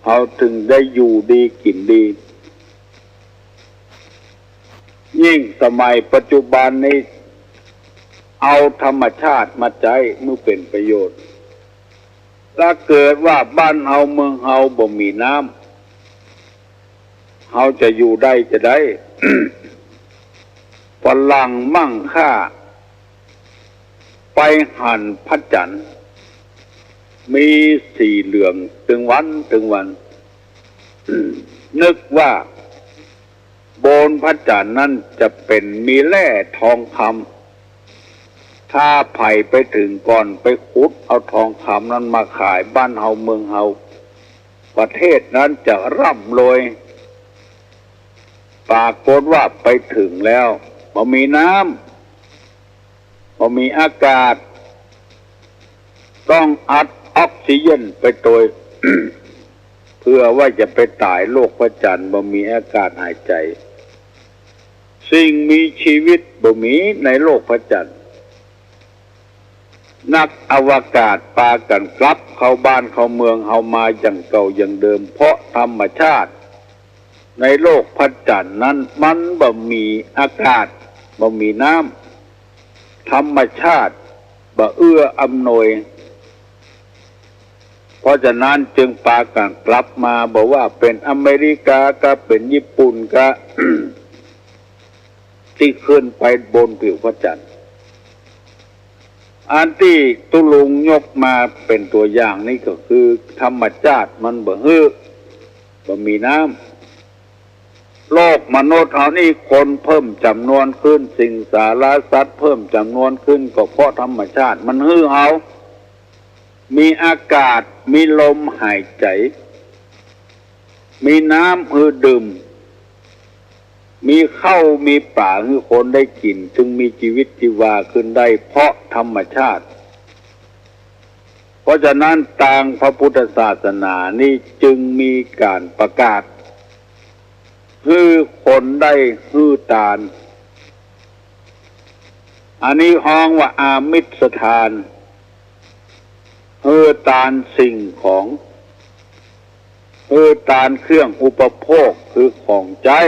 เฮาจึงได้อยู่ดีกิ๋นดี ยิ่งสมัยปัจจุบันนี้ เอาธรรมชาติมาใจ๊บ่เป๋นประโยชน์ ถ้าเกิดว่าบ้านเฮาเมืองเฮาบ่มีน้ำ เฮาจะอยู่ได้จาใด ฝรั่งมั่งค่า ไปหันพระจันทร์ มีสีเหลืองตึงวันตึงวัน นึกว่าบนพระจันทร์นั้นจะเป๋นมีแร่ทองคำ ถ้าใผไปเถิงก่อนไปขุดเอาทองคำนั้นมาขายบ้านเฮาเมืองเฮา ประเทศนั้นจะร่ำรวย ปรากฏว่าไปเถิงแล้ว บ่มีน้ำ บ่มีอากาศ ต้องอัดออกซิเจนไปโตย เผื่อว่าจะไปต๋ายโรคพระจันทร์ บ่มีอากาศหายใจ๋ สิ่งมีชีวิตบ่มีในโลกพระจันทร์ นักอวกาศปากั๋นกลับเข้าบ้านเข้าเมืองเฮามาอย่างเก่าอย่างเดิม เพราะธรรมชาติในโลกพระจันทร์นั้นมันบ่มีอากาศ บ่มีน้ำ ธรรมชาติบ่เอื้ออำนวย เพราะฉะนั้นจึงปากั๋นกลับมา บ่ว่าเป๋นอเมริกาก็เป๋นญี่ปุ่นก็ ตี้ขึ้นไปบนผิวพระจันทร์ อันตี้ตุ๊ลุงยกมาเป๋นตั๋วอย่างนี้ก็คือธรรมชาติมันบ่หื้อ บ่มีน้ำ โลกมนุษย์เฮานี่คนเพิ่มจ๋ำนวนขึ้น สิงสาราสัตว์เพิ่มจ๋ำนวนขึ้น ก็เพราะธรรมชาติมันหื้อเฮา มีอากาศ มีลมหายใจ๋ มีน้ำหื้อดื่ม มีข้าวมีป๋าหื้อคนได้กิ๋น จึงมีจีวิตจีวาขึ้นได้ เพราะธรรมชาติ เพราะฉะนั้นตางพระพุทธศาสนานี้จึงมีก๋านประกาศ หื้อคนได้หื้อตาน อันนี้ฮ้องว่าอามิสทาน หื้อตานสิ่งของ หื้อตานเครื่องอุปโภคคือของใจ๊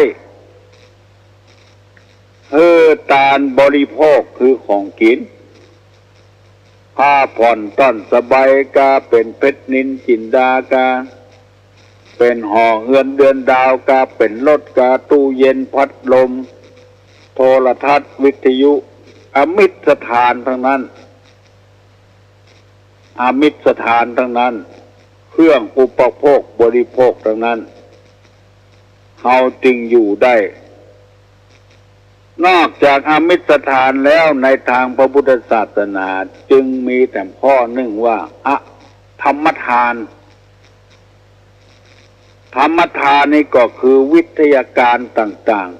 หื้อตานบริโภคคือของกิ๋น ผ้าผ่อนต้อนสบายกา เป๋นเพชรนิลจินดากา เป๋นหอเฮือนเดือนดาวกา เป๋นรถกา ตู้เย็นพัดลม โทรทัศน์วิทยุ อามิสทานตังนั้น อามิสทานตังนั้น เครื่องอุปโภคบริโภคตังนั้น เฮาจึงอยู่ได้ นอกจากอามิสทานแล้ว ในตางพระพุทธศาสนาจึงมีแถมข้อนึ่งว่า อธรรมทาน ธรรมทานนี้ก็คือวิทยาการต่าง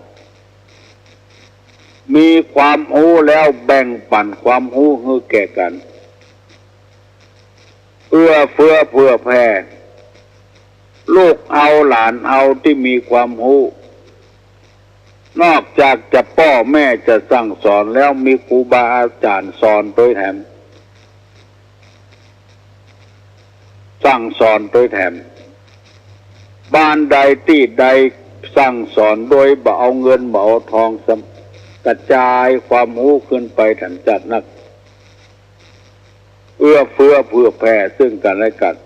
ๆ มีความฮู้แล้วแบ่งปั๋นความฮู้หื้อแก่กั๋น เอื้อเฟื้อเผื่อแผ่ ลูกเอาหลานเอาตี้มีความฮู้ นอกจากจะป้อแม่จะสั่งสอนแล้ว มีครูบาอาจ๋ารย์สอนตวยแถม สั่งสอนตวยแถม บ้านใดตี้ใดสั่งสอนโดยบ่เอาเงินบ่เอาทอง กระจายความฮู้ขึ้นไปแถมจัดนัก เอื้อเฟื้อเผื่อแผ่ซึ่งกั๋นและกั๋น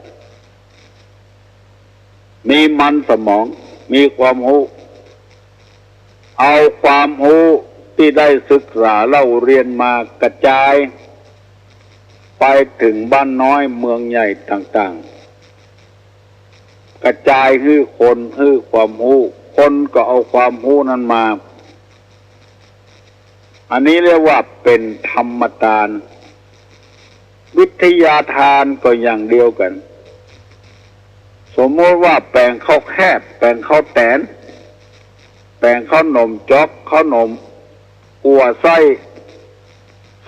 มีมันสมอง มีความฮู้ เอาความฮู้ตี้ได้ศึกษาเล่าเรียนมากระจายไปเถิงบ้านน้อยเมืองใหญ่ต่างๆ กระจายหื้อคนหื้อความฮู้ คนก็เอาความฮู้นั้นมา อันนี้เรียกว่าเป๋นธรรมตาน วิทยาทานก็อย่างเดียวกั๋น สมมติว่าแป๋งข้าวแคบ แป๋งข้าวแต๋น แป๋งข้าวหนมจ๊อก ข้าวหนมกั๋วไส้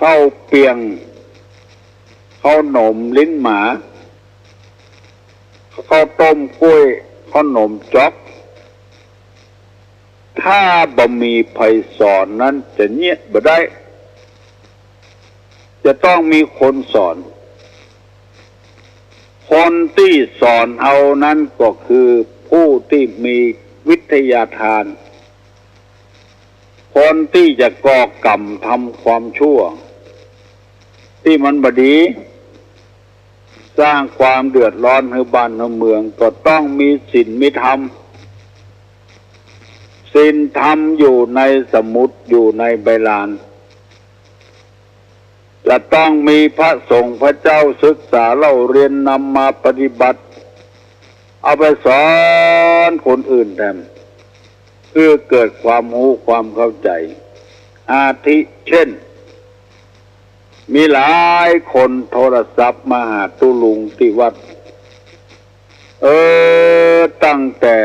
ข้าวเปียง ข้าวหนมลิ้นหมา ข้าวต้มก้วย ข้าวหนมจ๊อก ถ้าบ่มีใผสอนนั้นจะเยียะบ่ได้ จะต้องมีคนสอน คนตี้สอนเอานั้นก็คือผู้ตี้มีวิทยาทาน คนตี้จะก่อกรรมทำความชั่ว ตี้มันบ่ดี สร้างความเดือดร้อนหื้อบ้านหื้อเมือง ก็ต้องมีศีลมีธรรม ศีลธรรมอยู่ในสมุด อยู่ในใบลาน จะต้องมีพระสงฆ์พระเจ้าศึกษาเล่าเรียนนำมาปฏิบัติ เอาไปสอนคนอื่นแถม เพื่อเกิดความฮู้ความเข้าใจ๋ อาทิเช่น มีหลายคนโทรศัพท์มาหาตุ๊ลุงตี้วัด เออ ตั้งแต่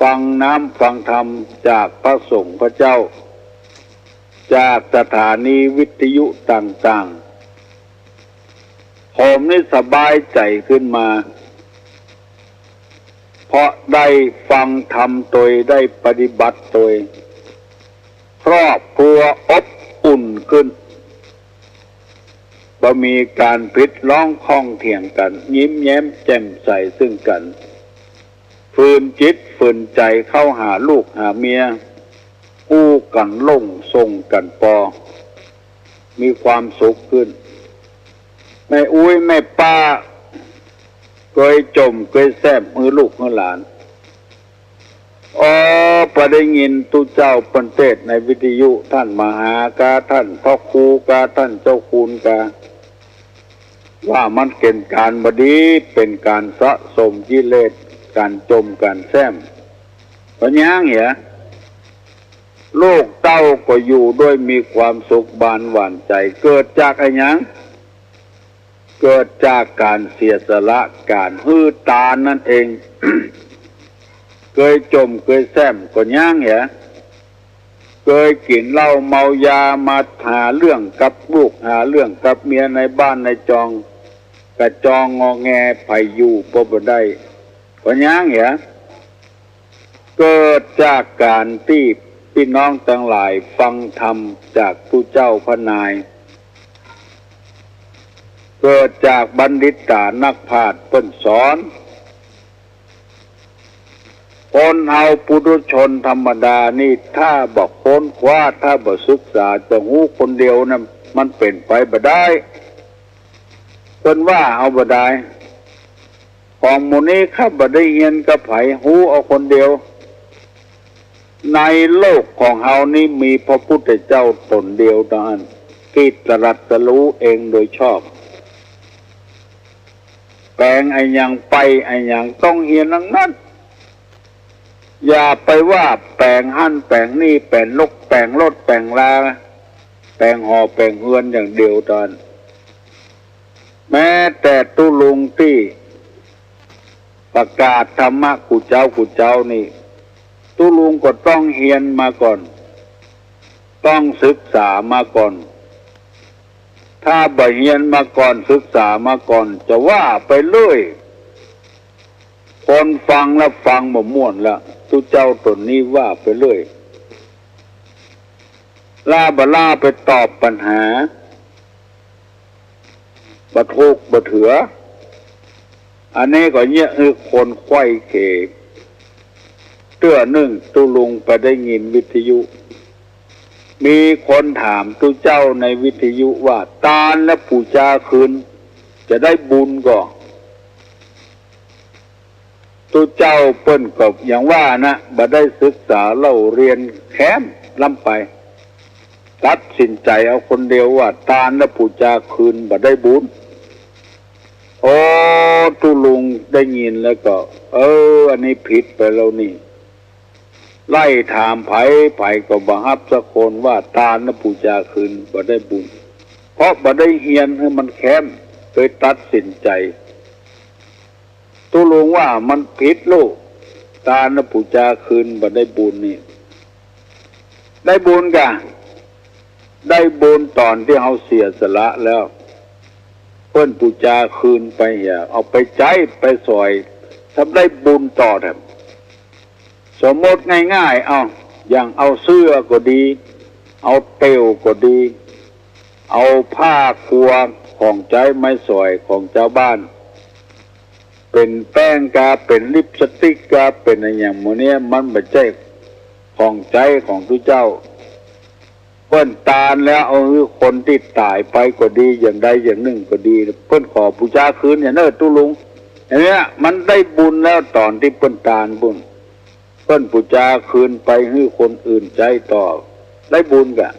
ฟังน้ำฟังธรรมจากพระสงฆ์พระเจ้า จากสถานีวิทยุต่างๆ ผมนี่สบายใจ๋ขึ้นมา เพราะได้ฟังธรรมตวย ได้ปฏิบัติตวย ครอบครัวอบอุ่นขึ้น บ่มีก๋านผิดร้องข้องเถียงกั๋น ยิ้มแย้มแจ่มใสซึ่งกั๋น ฝืนจิตฝืนใจ๋เข้าหาลูกหาเมีย อู้กั๋นลงส่งกั๋นปอ มีความสุขขึ้น แม่อุ๊ยแม่ป้า เกยจ่มเกยแซ่มหื้อลูกหื้อหลาน อ๋อ ปอได้ยินตุ๊เจ้าเปิ้นเตศน์ในวิทยุ ต้านมหากา ต้านพระครูกา ต้านเจ้าคุณกา ว่ามันเป๋นก๋านบ่ดี เป๋นก๋านสะสมกิเลส ก๋านจ่มก๋านแซ่ม ก็ยังเหีย ลูกเต้าก็อยู่ด้วยมีความสุขบานหวานใจ๋ เกิดจากอะหยัง เกิดจากก๋านเสียสละ ก๋านหื้อตานนั่นเอง เกยจ่มเกยแซ่มก็ยังเหีย เกยกิ๋นเหล้าเมายา มาหาเรื่องกับลูก หาเรื่องกับเมีย ในบ้านในจอง กระจองงอแง ใผอยู่ปอบ่ได้ ก็ยังเหีย เกิดจากก๋านตี้ปี้น้องตังหลายฟังธรรมจากตุ๊เจ้าพระนาย เกิดจากบัณฑิตานักปราชญ์เปิ้นสอน คนเฮาปุถุชนธรรมดานี่ ถ้าบ่ค้นคว้า ถ้าบ่ศึกษา จะฮู้คนเดียวนั้น มันเป๋นไปบ่ได้ เปิ้นว่าเอาบ่ได้ ของหมู่นี้ข้าบ่ได้เฮียนกับใผ ฮู้เอาคนเดียว ในโลกของเฮานี้มีพระพุทธเจ้าต๋นเดียวเต้าอั้น ตี้ตรัสรู้เองโดยชอบ แป๋งอะหยังไปอะหยังต้องเฮียนตังนั้น อย่าไปว่าแป๋งหั้นแป๋งนี่ แป๋งรถ แป๋งรถ แป๋งลา แป๋งหอ แป๋งเฮือนอย่างเดียวเต้าอั้น แม้แต่ตุ๊ลุงตี้ประกาศธรรมะกู้เจ๊ากู้เจ๊านี่ ตุ๊ลุงก็ต้องเฮียนมาก่อน ต้องศึกษามาก่อน ถ้าบ่เฮียนมาก่อน ศึกษามาก่อน จะว่าไปเรื่อย คนฟังแล้วฟังบ่ม่วนละ ตุ๊เจ้าต๋นนี้ว่าไปเรื่อย ล้าบ่ล้าไปตอบปัญหา บ่ถูกบ่เถือ อันนี้ก็เยียะหื้อคนไขว้เขว เตื้อนึ่งตุ๊ลุงไปได้ยินวิทยุ มีคนถามตุ๊เจ้าในวิทยุว่า ตานและปู๋จาคืนจะได้บุญก่อ ตุ๊เจ้าเปิ้นก็อย่างว่านะ บ่ได้ศึกษาเล่าเรียนแคมล้ำไป ตัดสินใจ๋เอาคนเดียวว่า ตานและปู๋จาคืนบ่ได้บุญ โอ้ ตุ๊ลุงได้ยินแล้วก็ เออ อันนี้ผิดไปแล้วนี่ ไล่ถามใผ ใผก็บ่ฮับสักคน ว่าตานและปู๋จาคืนบ่ได้บุญ เพราะบ่ได้เฮียนหื้อมันแคม เลยตัดสินใจ๋ ตุ๊ลุงว่ามันผิดลูก ตานและปู๋จาคืนบ่ได้บุญนี่ ได้บุญก่ะ ได้บุญต๋อนตี้เฮาเสียสละแล้ว เปิ้นปู๋จาคืนไปเหีย เอาไปใจ๊ไปสอย ทำได้บุญต่อแถม สมมติง่ายๆ เอา อย่างเอาเสื้อก็ดี เอาเปลวก็ดี เอาผ้าครัว ของใจ๊ไม้สอยของจาวบ้าน เป๋นแป้งกา เป๋นลิปสติกกา เป๋นอะหยังหมู่เนี้ย มันบ่ใจ้ของใจ๊ของตุ๊เจ้า เปิ้นตานแล้วเอาหื้อคนตี้ต๋ายไปก็ดี อย่างใดอย่างนึ่งก็ดี เปิ้นขอปู๋จาคืนอย่างเน้อตุ๊ลุง อย่างเนี้ย มันได้บุญแล้วต๋อนตี้เปิ้นตานปุ้น เปิ้นปู๋จาคืนไปหื้อคนอื่นใจ๊ต่อ ได้บุญก่ะ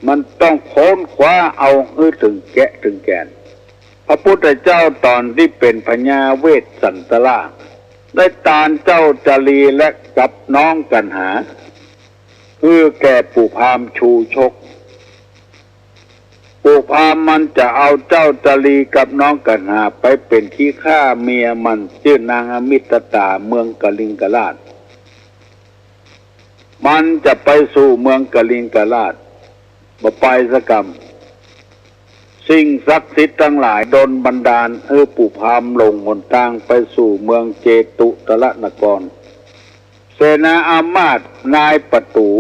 มันต้องค้นคว้าเอาหื้อเถิงแก่นเถิงแก่น พระพุทธเจ้าต๋อนตี้เป๋นพญาเวสสันตระ ได้ตานเจ้าจารีและกับน้องกัณหา หื้อแก่ปู่พราหมณ์ชูชก ปู่พราหมณ์มันจะเอาเจ้าจารีกับน้องกัณหาไปเป๋นขี้ข้าเมียมัน จื้อนางอมิตตา เมืองกลิงกราช มันจะไปสู่เมืองกลิงกราช บ่ไปสักกำ สิ่งศักดิ์สิทธิ์ตังหลายดลบันดาลหื้อปู่พราหมณ์หลงหนตางไปสู่เมืองเจตุตรนคร เสนาอามาตย์นายประตู๋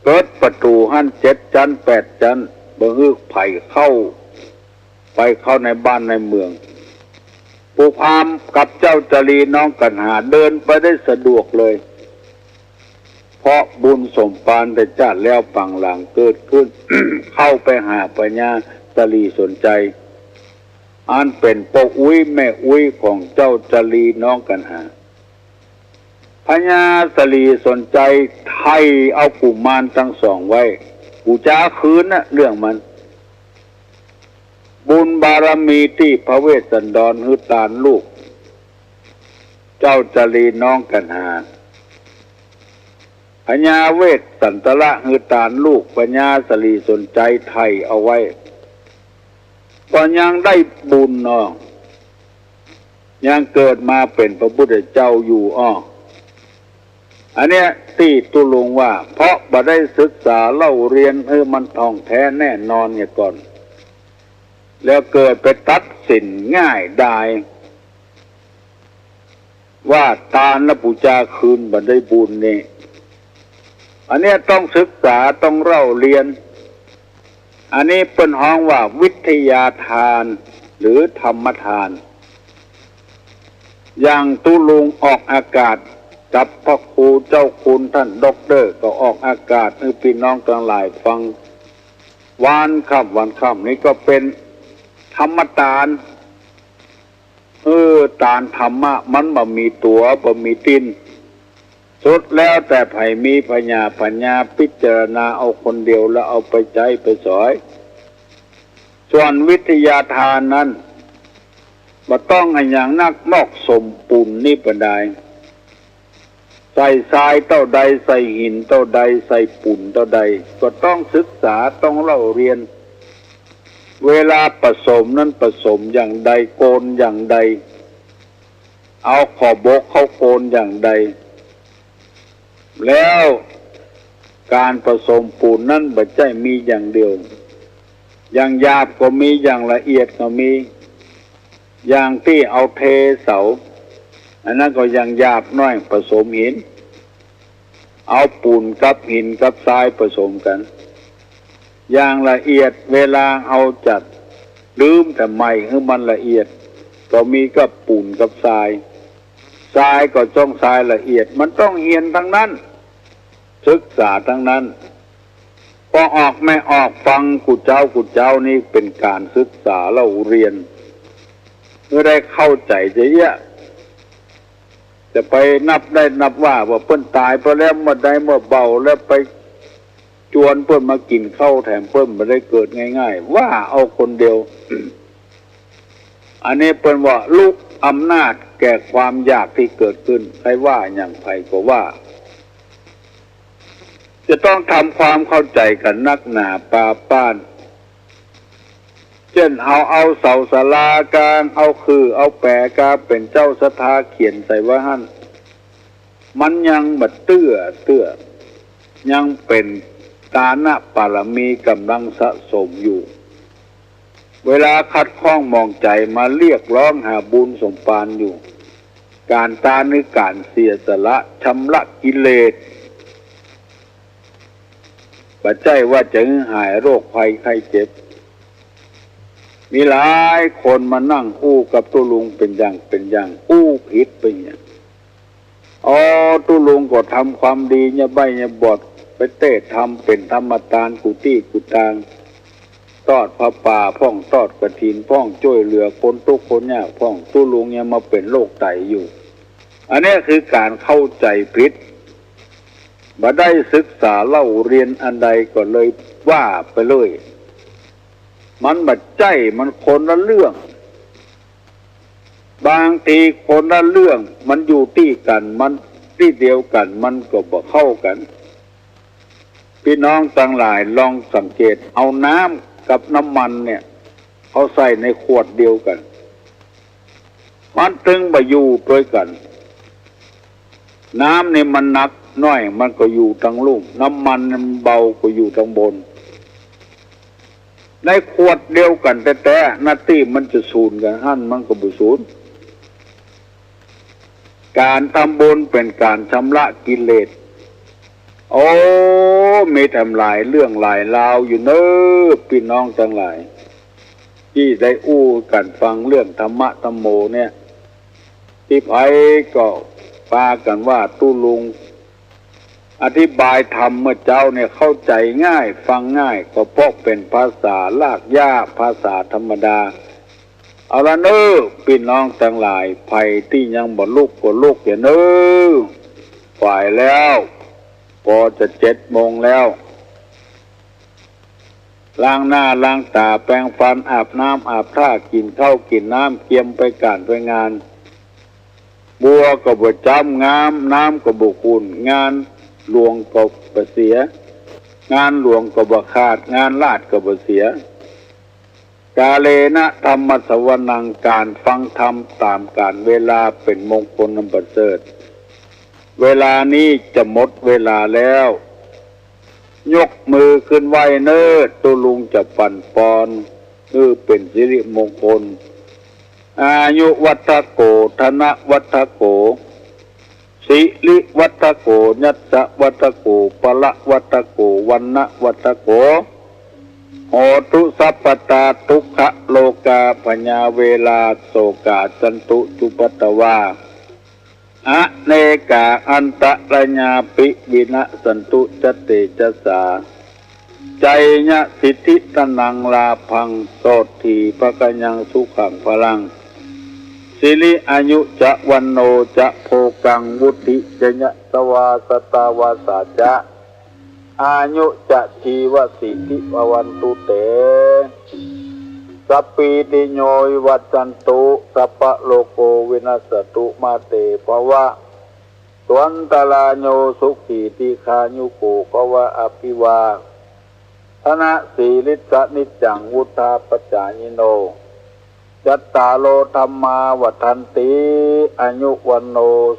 เกิดประตู๋หั้นเจ็ดจั๊นแปดจั๊น บ่หื้อใผเข้า ไปเข้าในบ้านในเมือง ปู่พราหมณ์กับเจ้าจารีน้องกัณหาเดินไปได้สะดวกเลย เพราะบุญสมภารแต่จาติแล้วปางหลังเกิดขึ้น เข้าไปหาพญาสลีสนชัย อันเป๋นป้ออุ๊ยแม่อุ๊ยของเจ้าจารีน้องกัณหา พญาสลีสนชัยไถ่เอากุมารตังสองไว้ กูจาคืนนะเรื่องมัน บุญบารมีตี้พระเวสสันดรหื้อตานลูก เจ้าจารีน้องกัณหา พญาเวสสันตระหื้อตานลูก พญาสลีสนชัยไถ่เอาไว้ ก็ยังได้บุญอ้อ ยังเกิดมาเป๋นพระพุทธเจ้าอยู่อ้อ อันเนี้ยตี้ตุ๊ลุงว่า เพราะบ่ได้ศึกษาเล่าเรียนหื้อมันถ่องแท้แน่นอนเหียก่อน แล้วเกิดไปตัดสินง่ายดาย ว่าตานและปู๋จาคืนบ่ได้บุญนี่ อันเนี้ยต้องศึกษาต้องเล่าเรียน อันนี้เปิ้นฮ้องว่าวิทยาทานหรือธรรมทาน อย่างตุ๊ลุงออกอากาศกับพระครูเจ้าคุณต้านด็อกเตอร์ ก็ออกอากาศหื้อปี้น้องตังหลายฟัง วันค่ำวันค่ำนี้ก็เป๋นธรรมตาน เออ ตานธรรมะมันบ่มีตั๋วบ่มีตี๋น สุดแล้วแต่ใผมีผญาปั๋ญญาพิจารณาเอาคนเดียวแล้วเอาไปใจ๊ไปสอย ส่วนวิทยาทานนั้น บ่ต้องอะหยังนัก มอกสมปู๋นนี่เป๋นใด ใส่ทรายเต้าใด ใส่หินเต้าใด ใส่ปู๋นเต้าใด ก็ต้องศึกษาต้องเล่าเรียน เวลาผสมนั้นผสมอย่างใด โกนอย่างใด เอาขอบบกเข้าโกนอย่างใด แล้วก๋านผสมปู๋นนั้นบ่ใจ้มีอย่างเดียว อย่างหยาบก็มี อย่างละเอียดก็มี อย่างตี้เอาเทเสา อันนั้นก็อย่างหยาบน้อย ผสมหิน เอาปู๋นกับหินกับทรายผสมกั๋น อย่างละเอียด เวลาเอาจัด ลืมแต่ใหม่หื้อมันละเอียด ก็มีกับปู๋นกับทราย ทรายก็ต้องทรายละเอียด มันต้องเฮียนตังนั้น ศึกษาตังนั้น ป้อออกแม่ออกฟังกู้เจ๊ากู้เจ๊านี่เป๋นก๋านศึกษาเล่าเรียน เมื่อได้เข้าใจ๋จะเยียะ จะไปนับได้นับว่า ว่าเปิ้นต๋ายไปแล้วเมื่อใดเมื่อเบา แล้วไปจวนเปิ้นมากิ๋นข้าวแถมเปิ้นบ่ได้เกิดง่ายๆ ว่าเอาคนเดียว อันนี้เปิ้นว่าลุกอำนาจแก่ความอยากตี้เกิดขึ้น ใผว่าอย่างใผก็ว่า จะต้องทำความเข้าใจ๋กั๋นนักหนาปาป้าน เจ้นเอา เอาเสาศาลากาง เอาขื่อเอาแป๋กางเป๋นเจ้าศรัทธาเขียนใส่ไว้หั้น มันยังบ่เตื้อเตื้อ ยังเป๋นตานปารมีก๋ำลังสะสมอยู่ เวลาขัดข้องหมองใจ๋มาเรียกร้องหาบุญสมภารอยู่ ก๋านตานหื้อก๋านเสียสละชำระกิเลส บ่ใจ้ว่าจะหื้อหายโรคภัยไข้เจ็บ มีหลายคนมานั่งอู้กับตุ๊ลุงเป๋นอย่างเป๋นอย่าง อู้ผิดไปเหีย อ๋อ ตุ๊ลุงก็ทำความดีเยียะใบ้เยียะบอด ไปเต๊ทำเป๋นธรรมตานกู้ตี้กู้ตาง ตอดผ้าป่าพ่อง ตอดกฐินพ่อง จ้วยเหลือคนตุ๊กข์คนยากพ่อง ตุ๊ลุงยังมาเป๋นโรคไตอยู่ อันเนี้ยคือก๋านเข้าใจ๋ผิด บ่ได้ศึกษาเล่าเรียนอันใดก็เลย ว่าไปเลย มันบ่ใจ้ มันคนละเรื่อง บางทีคนละเรื่อง มันอยู่ตี้กั๋น มันตี้เดียวกั๋น มันก็บ่เข้ากั๋น ปี้น้องตังหลายลองสังเกต เอาน้ำกับน้ำมันเนี่ย เอาใส่ในขวดเดียวกั๋น มันตึงบ่อยู่ตวยกั๋น น้ำนี่มันหนักหน้อย มันก็อยู่ตังลุ่ม น้ำมันมันเบาก็อยู่ตังบน ในขวดเดียวกั๋นแต๊ๆ หน้าตี้มันจะสูนกั๋นหั้น มันก็บ่สูน ก๋านทำบุญเป๋นก๋านชำระกิเลส โอ้ มีตำหลายเรื่องหลายราวอยู่เน้อ ปี้น้องตังหลาย ตี้ได้อู้กั๋นฟังเรื่องธรรมะธัมโมเนี่ย ตี้ใผก็ปากั๋นว่าตุ๊ลุงอธิบายธรรมเมื่อเจ๊าเนี่ยเข้าใจ๋ง่าย ฟังง่าย ก็เพราะเป๋นภาษารากหญ้า ภาษาธรรมดา เอาละเน้อ ปี้น้องตังหลาย ใผตี้ยังบ่ลุกก็ลุกเหียเน้อ สายแล้ว ก็จะเจ็ดโมงแล้ว ล้างหน้าล้างต๋า แปรงฟัน อาบน้ำอาบท่า กิ๋นข้าวกิ๋นน้ำ เกียมไปก๋านไปงาน บัวก็บ่จ๊ำ งาม น้ำก็บ่ขุ่น งานหลวงก็บ่เสีย งานหลวงก็บ่ขาด งานราษฎร์ก็บ่เสีย กาเลนะธัมมะสวนัง ก๋านฟังธรรมต๋ามก๋าลเวลาเป๋นมงคลอันประเสริฐ เวลานี้จะหมดเวลาแล้ว ยกมือขึ้นไหว้เน้อ ตุ๊ลุงจะปั๋นปอน หื้อเป๋นสิริมงคล อายุวัฑฒโก ธนวัฑฒโก สิริวัฑฒโก ยัสสะวัฑฒโก พละวัฑฒโก วรรณะวัฑฒโก โหตุสัพพตา ทุกขะโรคา พยาเวรา โศกา สันตุ จุปัตตวา อเนกา อันตะรายาปิ วินะสสันตุ จะเตจะสา ชัยยะสิทธิธนัง ลาภัง โสตถี ภะคะยัง สุขัง พลัง สิริอายุจะ วัณโณจะ โภคัง วุฑฒิจะ ยะสะวา สะตาวาสาจะ อายุจะ ชีวะสิทธิ ภะวันตุ เต สัพพีติโย วิวัชชันตุ สัพพะโรโค วินัสสะตุ มา เต ภะวะ ตวันตะราโย สุขี ทีฆายุโก ภะวะ อภิวาทะนะสีลิสสะ นิจจัง วุฑฒาปะจายิโน จัตตาโร ธัมมา วัฑฒันติ อายุ วัณโณ